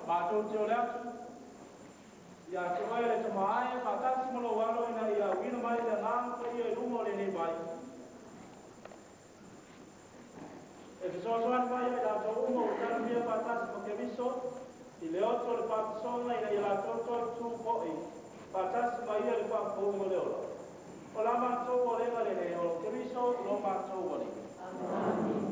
Matou te ole atu ia te oe le Tama ae faatasi ma lou Alo ina ia auina mai le Agaga Paia i luga o lenei vai e fesoasoani mai ai latou uma ua talimia faatasi ma Keriso i le oto o le faapisoga ina ia latou toe tu fo'i faatasi ma ia le faafouina o le ola. O la matou olega lenei o Keriso lo matou Alii.